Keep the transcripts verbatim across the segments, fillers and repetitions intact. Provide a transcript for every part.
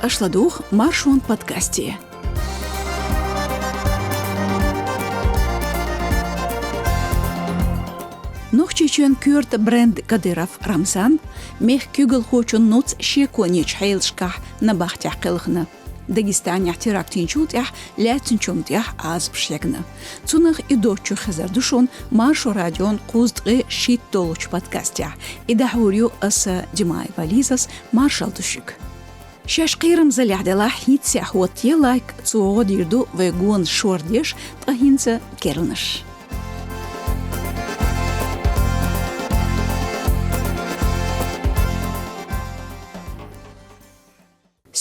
Аша ладугӀу Маршон подкасте. Нохчийчоьнан коьрта бренд Кадыров Рамзан, мехка куьйгалхочун нуц шеконечу хьелашкахь набахтехь кхелхина. Дагестанехь теракт йинчул тӀаьхьа лаьцначунна тӀехь Ӏазапаш хьегна. Цунах и доцчух хезар ду шуна Маршо радион кхузткъе шийтта долчу подкастехь. И дӀахьур ю аса, Димаева Лизас, маршалла ду шуьга. Шаьш кхерамзаллехь делахь, хӀинццехь хӀоттае лайк, цо гӀо дийр ду вай гонаш шордеш, ткъа хӀинца керланаш.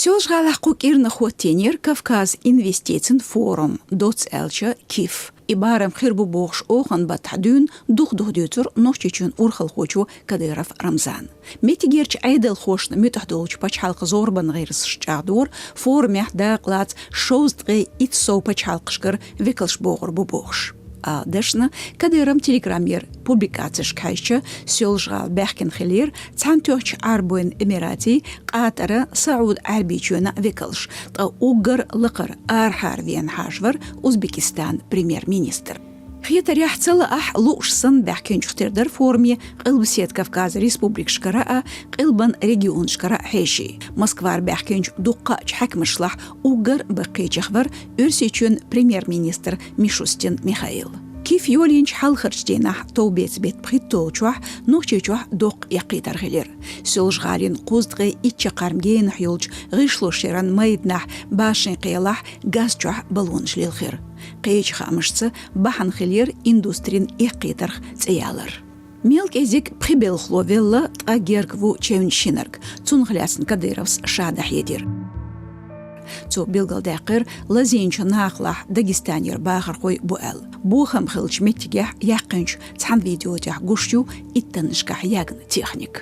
Соьлжа-ГӀалахь кху кӀирнах хӀоттийнера Кавказ инвестицин форум, доцца аьлча, КИФ. И барам хир бу бохуш, оханан баттахь дуьйна дукха-дукха дуьйцура Нохчийчоьнан урхалхочо Кадыров Рамзана. Меттигерчу Ӏедалхошна муьтӀахь долчу пачхьалкхан зорбанан гӀирсаша чӀагӀдора, форумехь дакъалаца шовзткъе итт сов пачхьалкхашкара векалш богӀур бу бохуш. Ала дашна, Кадыровн Telegram-ера публикацешка хьаьжча, Соьлжа-ГӀала баьхкина хиллера Цхьаьнатоьхначу Ӏарбойн Эмиратийн, Къатаран, СаӀуд-Ӏаьрбийчоьнан векалш, ткъа уггар лакхара арахьара вена хьажа вара Узбекистанан премьер-министр. Хетарехь, ца лаахь, лууш санна баьхкинчух тера дара форуме Къилбаседа Кавказан республикашкара а, къилбан регионашкара а хьеший. Москвара баьхкинчу дуккхаъчу хьаькамашлахь уггар баккхийчех вара Оьрсийчоьнан премьер-министр Мишустин Михаил. КИФ йолийначу хьалхарчу дийнахь, товбеца беттан пхийтталгӀачохь, Нохчийчохь доккха эккхийтар хилира. Соьлжа-ГӀалин кхузткъе итт чаккхарма генахь йолчу гӀишлошъяран майданахь Башин-Кхелахь газ чохь баллонаш лилхира. Кхечу хаамашца, бахьана хилира индустрин эккхийтарх цӀе ялар. Мел кӀезиг пхи белхало велла, ткъа герга ву чевнаш йинарг. Цунах лаьцна Кадыровс ша дӀахьедира. Цо билгалдаьккхира, лазийначу накхалахь Дагестанера бахархой бу аьлла. Бохам хиллачу меттигехь яьккхинчу цхьана видео тӀехь гуш ю иттаннашкахь ягна техника.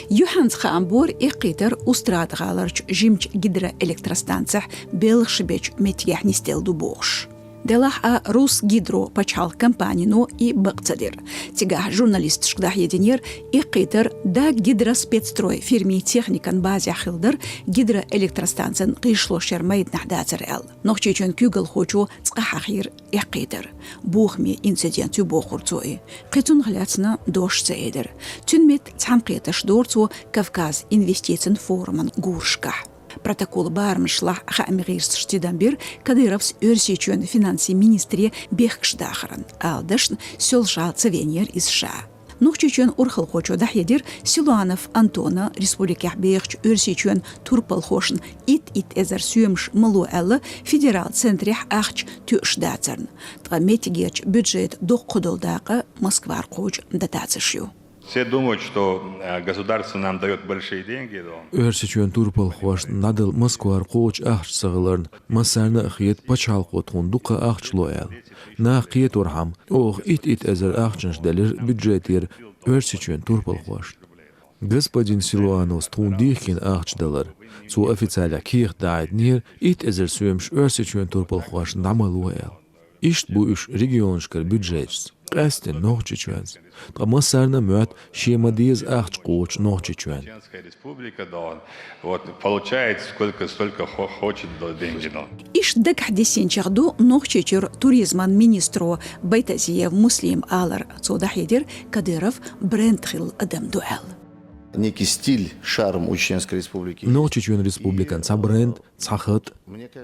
Юьхьанца хаам бора, эккхийтар Устрада-гӀаларчу жимачу гидроэлектростанцехь белхаш бечу меттигехь нисделла ду бохуш. Делахь а, Русгидро пачхьалкхан компанино и бакъ ца дира. Цигахь журналисташка дӀахьединера, эккхийтар Даггидроспецстрой фирмин техникан базехь хилла дара, гидроэлектростанцин гӀишлошъяран майданахь дацара аьлла. Нохчийчоьнан куьйгалхочо цкъа хьахийра эккхийтар. Бохаме инцидент ю бохура цо и. Кхин цунах лаьцна дош ца элира. Цуьнан метта цхьаьнакхетарш дора цо Кавказ инвестицин форуман гурашкахь. Протоколан барамашлахь хаамийн гӀирсаша тидам бира, Кадыровс Оьрсийчоьнан финансийн министре бехкаш дахаран. Ала дашна, Соьлжа-ГӀала ца веанера иза ша. Нохчийчоьнан урхалхочо дӀахьедира, Силуанов Антона республикехь бехачу Оьрсийчоьнан турпалхошна итт-итт эзар соьмаш мало аьлла, федералан центрехь ахча тоьуш дацарна. Ткъа меттигерчу бюджетан доккха долу дакъа Москвара кхочу дотацеш ю. Все думают, что, э, государство нам даёт большие деньги, но Оьрсийчоьнан турпалхошна дӀадала Москвара кхочу ахча ца хиларна, массарна а хета, пачхьалкхо тхуна дуккха ахча ло аьлла. Наха кхеторхьама, оха итт-итт эзар ахчанаш делира бюджетера Оьрсийчоьнан турпалхошна. Господин Силуановс тхуна дихкина ахча далар, цо официалехь кехат дӀахьединера, итт эзар соьмаш Оьрсийчоьнан турпалхошна дӀа ма ло аьлла. Иштта бу уьш регионашкара бюджеташца, къаьсттина Нохчийчоьнца. Ткъа массарна а моьтту шен ма-деззара ахча кхочу Нохчийчоьнна. Чеченская республика, да, вот, получает сколько, столько хо-, хочет, да, деньги, да. Иштта дагахь диссинчех ду Нохчийчуьра туризман министро Байтазиев Муслима алар. Цо дӀахьедира, Кадыров бренд хилла адам ду аьлла. Некий стиль, шарм у Чеченской Республики. Нохчийчоьнан республикан цхьа бренд, цхьа хатӀ,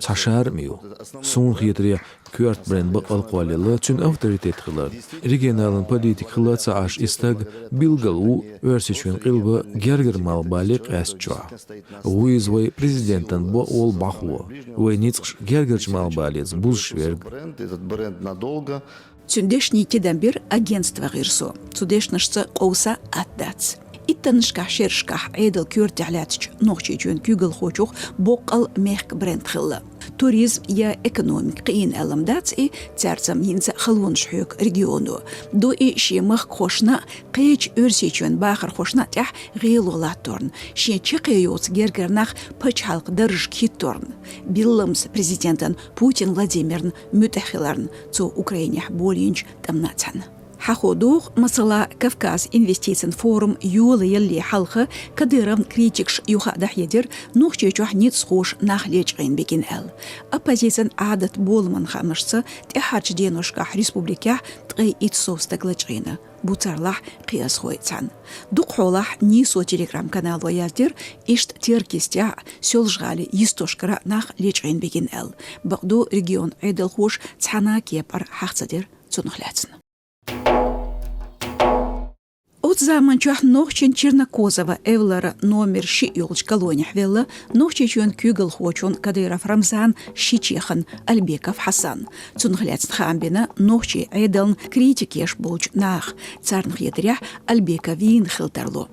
цхьа шарм ю. Суна хетарехь, коьрта бренд бакъ а кхоллаелла, цуьнан авторитет хиларна. Регионалан политик хилла а ца Ӏаш и стаг билггал ву Оьрсийчоьнан къилба гергара малхбале къаьстачохь. Ву иза вай президентан бо волу бӀахо, вай ницкъаш гергарчу малхбалеца бузуш верг. Бренд, этот бренд надолго. Цуьнан дешнийн тидам бира агентстван гӀирсо. Цу дешнашца къовса атта дац. Иттаннашкахь шерашкахь Ӏедалан коьртехь лаьттачу Нохчийчоьнан куьйгалхочух боккъал мехкан бренд хилла. Туризм я экономика кхиийна аьлла ма дац и, цаьрца-м хӀинца халонаш хьоьгу регионо. Ду и шен махкахошна а, кхечу Оьрсийчоьнан бахархошна а тӀехь гӀело латторна, шен чаккхе йоцу гергара нах пачхьалкхан даржашка хӀитторна, билламца президентан Путин Владимирна муьтӀахь хиларна, цо Украинехь болийначу тӀамна а цхьаьна. Хьахо доху, масала, Кавказ инвестицийн форум йолаялале хьалха Кадыровн критикаша юха а дӀахьедира, Нохчийчохь ницкъахоша нах лечкъийна бигина аьлла. Оппозицин Ӏадат боламан хаамашца, тӀаьхьарчу деношкахь республикехь ткъе итт сов стаг лачкъийна, бу царлахь кхиазхой цхьаьна. Дукхахьолахь Нийсо Telegram-канало яздира, иштта Теркйистехь а, Соьлжа-ГӀалин йистошкара а нах лечкъийна бигина аьлла. Бакъду, регионан Ӏедалхоша цхьана а кепара хьаха ца дира цунах лаьцна. Оцу заманчохь нохчийн Чернокозово эвлара номер шиъ йолчу колонехь велла Нохчийчоьнан куьйгалхочун Кадыров Рамзанан шичехан Альбеков Хьасан. Цунах лаьцна хаам бина нохчийн Ӏедална критика еш болчу наха, царна хетарехь, Альбеков вийна хила тарло.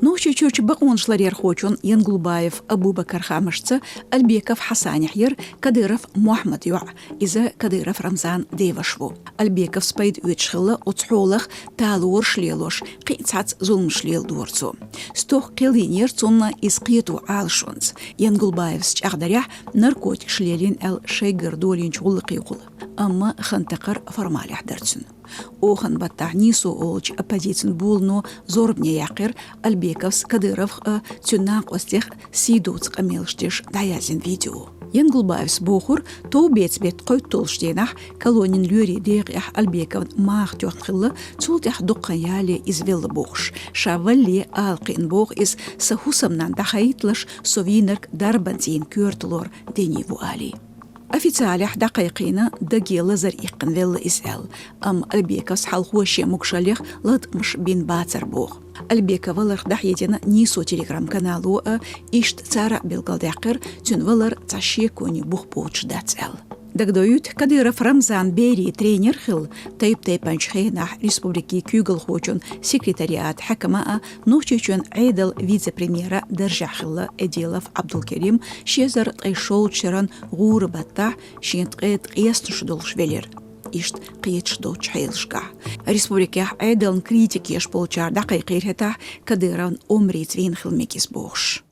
Нохчийчуьрчу бакъонаш ларъярхочун Янгулбаев Абубакаран хаамашца, Альбеков Хьасанехь яра Кадыров Мохьмадан йоӀ, иза Кадыров Рамзанан деваша ву. Альбековс пайда оьцуш хилла оцу хьолах, талораш лелош, кхин а цхьацца зуламаш леладора цо. Стохка кхел йинера цунна иза кхето Ӏалашонца. Янгулбаевс чӀагӀдарехь, наркотикаш лелийна аьлла шайгара долийначу гӀуллакхехула. Амма хан такхар формалехь дара цуьнан. Оханан баттахь Нийсо олучу оппозицин булано зорбане яьккхира Альбековс Кадыровх а, цуьнан накъостех а сий доцу къамелаш деш дӀаяздина видео. Янгулбаевс бохура, товбеца беттан кхойтталгӀачу дийнахь колонин лоьрийн декъехь Альбековна маха тоьхна хилла, цул тӀаьхьа дукха хан ялале иза велла бохуш. Ша валале ала кхиъна боху иза, сан хӀусамнанна дӀахаийталаш, со вийнарг дарбанца йина коьрта лор Дени ву алий. Официалехь дӀакхайкхийна, даге лазар иккхина велла иза аьлла, амма Альбековс хьалхо шен могушаллех латкъамаш бина бацара боху. Альбеков валарх дӀахьедина Нийсо Telegram-канало а, иштта цара а билгалдаьккхира, цуьнан валар цхьа шеконе бух боцуш дац аьлла. Дагадоуьйту, Кадыров Рамзанан берийн тренер хилла, тайп-тайпанчу хенахь республикин куьйгалхочун секретариатан хьаькам а, Нохчийчоьнан Ӏедалан вице-премьеран даржехь хилла Эдилов Ӏабдулкерим ши эзар ткъе шолгӀачу шеран гӀуран баттахь, шен ткъе ткъеснаш долуш велира. Иштта кхеташ доцучу хьелашкахь, республикехь Ӏедална критика еш болчара дӀакхайкхийра хӀетахь Кадыровн омрица вийна хила мега иза бохуш.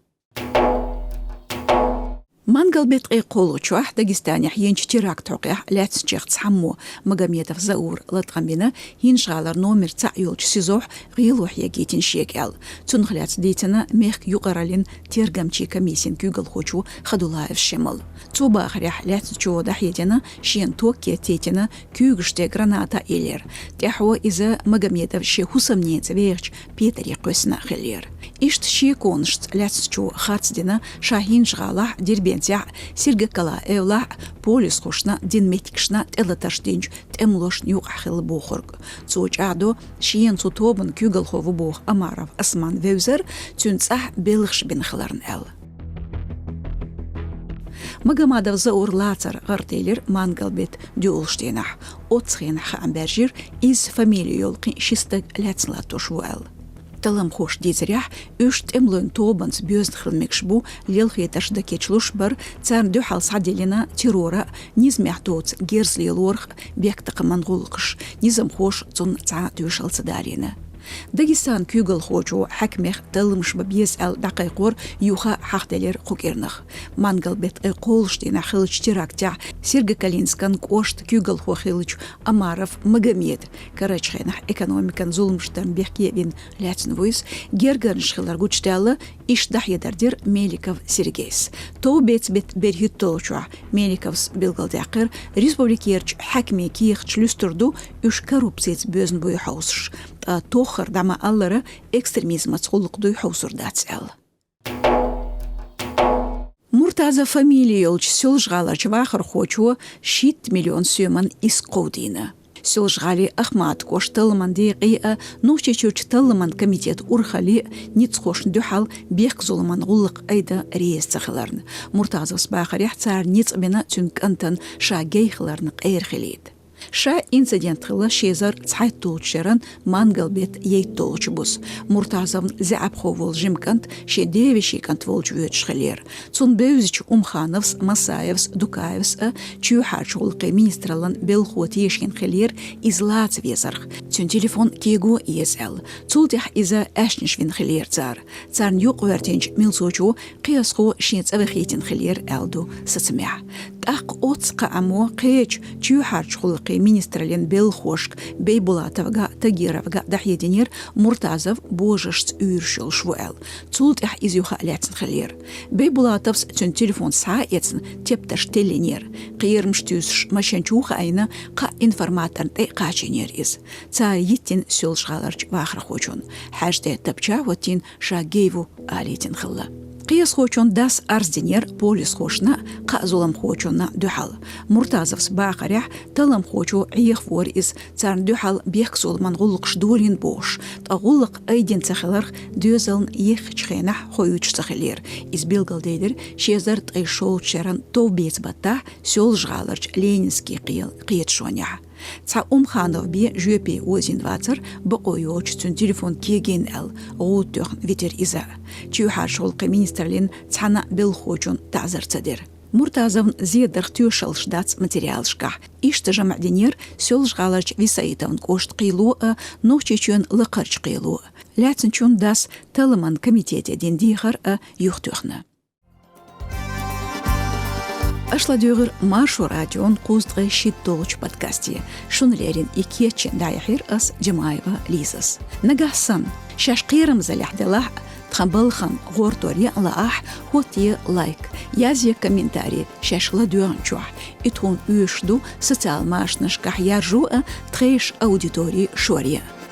Мангал-беттан ткъе кхоалгӀачохь Дагестанехь йинчу терактан хьокъехь лаьцначех цхьаммо, Магомедов Заура, латкъам бина, ХӀинжа-ГӀалара номер цхьаъ йолчу СИЗО-хь гӀело хьегийтина шега аьлла. Цунах лаьцна дийцина мехкан юкъараллин тергамчийн комиссин куьйгалхочо Хадулаев Шемала. Цо бахарехь, лаьцначо дӀахьедина, шена ток кеттийтина, куьйгаш тӀе граната а еллера. ТӀаьхьо иза Магомедов шен хӀусамненца вехачу Петаре кхоьссина а хиллера. Иштта шеконашца лаьцначо харц дина ша ХӀинжа-ГӀалахь а, Дербентехь а, Сергокала эвлахь а полисхошна дина меттигашна тӀелатарш динчу тӀемалошна юкъахь хилла бохург. Цо чӀагӀдо, шена цу тобанан куьйгалхо ву боху Омаров Осман вевзар цуьнан цӀахь белхаш бина хиларна аьлла. Магомадов Заура лацар гӀарателира Мангал-беттан доьалгӀачу дийнахь. Оццу хенахь хаам баьржира, изза фамили йолу кхин ши стаг лаьцна латтош ву аьлла. Талламхоша дийцарехь, уьш тӀемалойн тобанца боьзна хила мегаш бу, лелхийтарш дан кечлуш бара, царна дуьхьал схьадиллина террора а, низамехь доцу герз лелорах а бехктакхаман гӀуллакхаш, низамхоша цунна цхьа а тоьшалла ца далийна. Дагестанан куьйгалхочо хьаькамех талламаш бан беза аьлла дӀакхайкхор юха а хьахделира кху кӀирнах. Мангал-беттан ткъе кхоалгӀачу дийнахь хиллачу терактехь Сергокалинскан кӀоштан куьйгалхо хиллачу Омаров Магомеда, карарчу хенахь экономикан зуламаш дарна бехке а вина, лаьцна ву иза, гергарнаш хилар гучудаьлла, иштта дӀахьедар дира Меликов Сергейс. Товбеца беттан берхӀитталгӀачохь Меликовс билгалдаьккхира, республикерчу хьаькамийн кехаташ луьстур ду, уьш коррупцица боьзна буй хьовсуш, ткъа тоххара дӀа ма-аллара, экстремизмаца гӀуллакх дуй хьовсур дац аьлла. Муртазов фамили йолчу Соьлжа-ГӀаларчу вахархочо шийтта миллион соьман иск кховдийна. Соьлжа-ГӀалин Ахматан кӀоштан талламан декъий а, Нохчийчуьрчу талламан комитетан урхаллий а ницкъахошна дуьхьал бехк-зуламан гӀуллакх айдан реза ца хиларна. Муртазовс бахарехь, цара ницкъ бина цуьнан кӀантана ша гей хиларна къера хилийта. Ша инцидент хилла ши эзар цхьайтталгӀачу шеран Мангал-беттан ейтталгӀачу бус. Муртазовн заьӀапхо волу жима кӀант шен девешин кӀант волчу воьдуш хиллера. Цунна бевзачу Умхановс, Масаевс, Дукаевс а чоьхьарчу гӀуллакхийн министраллан белхахо тешийна хиллера иза лаца везарх, цуьнан телефон кего а еза аьлла. Цул тӀаьхьа иза аьшнаш вина хиллера цара. Царна юкъагӀоьртинчу милцочо кхиазхо шен цӀа вахийтина хиллера аьлла ду сацамехь. ТӀаккха оццу кхааммо кхечу чоьхьарчу гӀуллакхийн министраллин белхошка Бейбулатовга, Тагировга дӀахьединера, Муртазов божаршца уьйраш йолуш ву аьлла. Цул тӀаьхьа иза юха а лаьцна хиллера. Бейбулатовс цуьнан телефон схьа а эцна, тептарш теллинера. Кхерамаш туьйсуш машен чу ву хаийна, кхаа информаторна тӀе а кхачийнера иза. Цара йиттина Соьлжа-ГӀаларчу вахархочунна. Хьаьжди тапча а хӀоттийна, ша гей ву алийтина хилла. Кхиазхочун дас арз динера полисхошна а, кхаа зуламхочунна а дуьхьал. Муртазовс бахарехь, талламхочо Ӏехавора иза, царна дуьхьал бехк-зуламан гӀуллакхаш долийна бохуш, ткъа гӀуллакх айдина ца хиларх доьзална еххачу хенахь хоуьйтуш ца хиллера. Иза билгалдевлира ши эзар ткъе шолгӀачу шеран товбеца баттахь Соьлжа-ГӀаларчу Ленинский кхел кхеташонехь. Цхьа Умханов бен жоьпе озийна вацара, бакъо йоцуш цуьнан телефон кегийна аьлла, гӀуда тоьхна витира иза. Чоьхьарчу гӀуллакхийн министраллин цхьана а белхахочунна таӀзар ца дира. Муртазовн зедарх тоьшаллаш дац материалашкахь. Иштта жамӀ динера Соьлжа-ГӀаларчу Висаитовн кӀоштан кхело а, Нохчийчоьнан лакхарчу кхело а. Лаьцначунна дас талламан комитете дина дехар а юхатоьхна. Аша ладуьйгӀира Маршо радион кхузткъе шийтталгӀачу подкасте. Шуна леррина и кечйина дӀаяьхьира ас, Джамаева Лизас. Нагахь санна, шаьш кхерамзаллехь делахь а, тхан балхан гӀортор ян лаахь, хӀоттае лайк, язъе комментарий шаьш ладоьгӀначохь. И тхуна оьшуш ду социал машанашкахь яржо а, тхешан аудитори шоръян а.